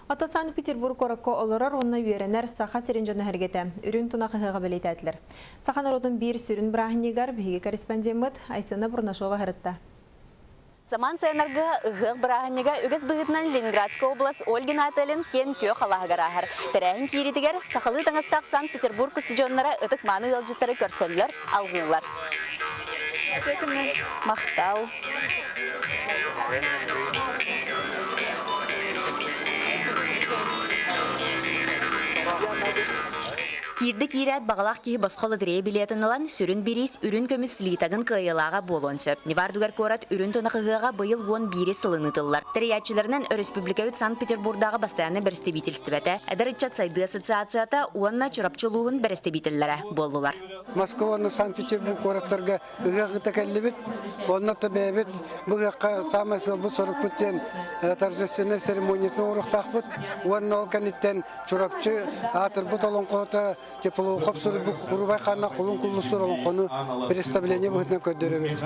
Ото Санкт-Петербург куоракка олорор уонна үөрэнэр Саха сирин дьоно-сэргэтэ Үрүҥ тунах ыһыаҕа бэлиэтээтилэр. Саха норуотун биир сүрүн бырааһынньыгар биһиги корреспондеммыт Айсена Бурнашова сырытта. Самаан сайынарга ыһыах бырааһынньыга үгэс быһыытынан Ленинградскай область Ольгин отелин киэн күөх алааһыгар ааһар. Тэрээһин киириитигэр сахалыы таҥастаах Санкт-Петербург устудьуоннара ытык-мааны ыалдьыттары көрсөллөр, алҕыыллар. Махтал. Киирдэ киирээт баҕалаах киһи босхо лотерея билетин ылан, сүрүн бириис үрүн көмүс слитогын кыайыылааҕа буолуон сөп. Невардугар куорат үрүн тунах ыһыаҕа быйыл 11 сылын ыытыллар. Тэрийээччилэринэн өрөспүүбүлүкэбит Санкт-Петербурдааҕы бастайааннай бэрэстэбиитэлистибэтэ, Эдэр ыччат сайдыы ассоциацията уонна Чурапчы улууһун бэрэстэбиитэллэрэ буоллулар. Москва уонна Санкт-Петербург куораттарга ыһыах ыыта кэллибит. Онно да бэйэбит бу ыһыахха саамай сыалбыт-сорукпут диэн торжественнай церемониятын оҥоруохтаахпыт. Уонна ол кэнниттэн Чурапчы аатырбыт олоҥхоһута Теплоухов суруйбут Курубай хааннаах Кулун Куллустуур олоҥхону представление быһыытынан көрдөрөбүт.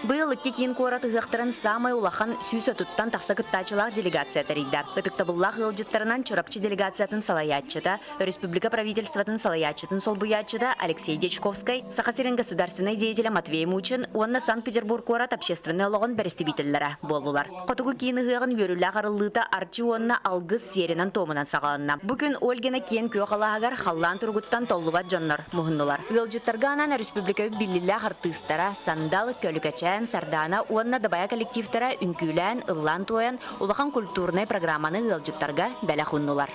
Быйыл икки киин куорат ыһыахтарын саамай улахан 130-тан тахса кыттааччылаах делегация тэрийдэ. Ытыктабыллаах ыалдьыттарынан Чурапчы делегациятын салайааччыта, Республика правительствотын салайааччытын солбуйааччыта Алексей Дьячковскай, Саха сирин государственнай деятелэ Матвей Мучин уонна Санкт-Петербург куорат общественнай олоҕун бэрэстэбиитэллэрэ буоллулар. Хотугу киин ыһыаҕын үөрүүлээх арыллыыта Арчы уонна Алгыс сиэринэн-туомунан саҕаланна. Бу күн Ольгина киэн күөх алааһыгар халлаан туругуттан толлубат дьоннор муһуннулар. Ыалдьыттарга анаан республикабыт биллиилээх артыыстара Сандал, Көлүкэчээн, Сардаана уонна Дабайа коллективтара үҥкүүлээн, ыллаан-туойан улахан культурнай программаны ыалдьыттарга бэлэх ууннулар.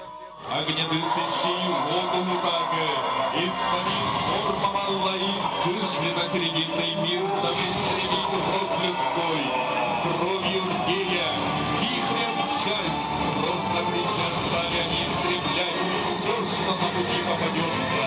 Огнедышащий воду так, исполин формоваллай, вышли на серединный мир, дабы истребить род людской. Кровью гея, вихрем мчась, грозно крича стали они истреблять все, что на пути попадется.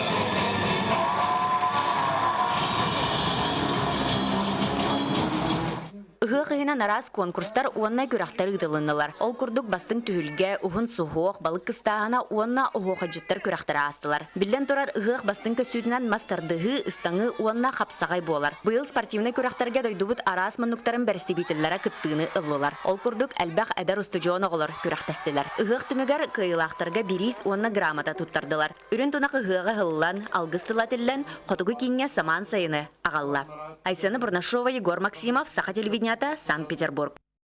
Ыһыах ыһынан араас конкурстар уонна күрэхтэр ыытылыннылар. Ол курдук бастыҥ түһүлгэ, уһун суһуох, балык кыстааһына уонна оһуохайдьыттар күрэхтэрэ аастылар. Биллэн турар, ыһыах бастыҥ көстүүтүнэн мас тардыһыы, ыстаҥыы уонна хапсаҕай буолар. Быйыл спортивнай күрэхтэргэ дойдубут араас муннуктарын бэрэстэбиитэллэрэ кыттыыны ыллылар. Ол курдук элбэх эдэр устудьуон оҕолор күрэхтэстилэр. Ыһыах түмүгэр кыайыылаахтарга бириис уонна грамота туттардылар. Үрүн тунах ыһыаҕа ыһыллан, алгыс тыла этиллэн, хотугу кииҥҥэ самаан сайыны аҕалла. Айсена Бурнашова, Егор Максимов, Саха телевидениета, Санкт-Петербург.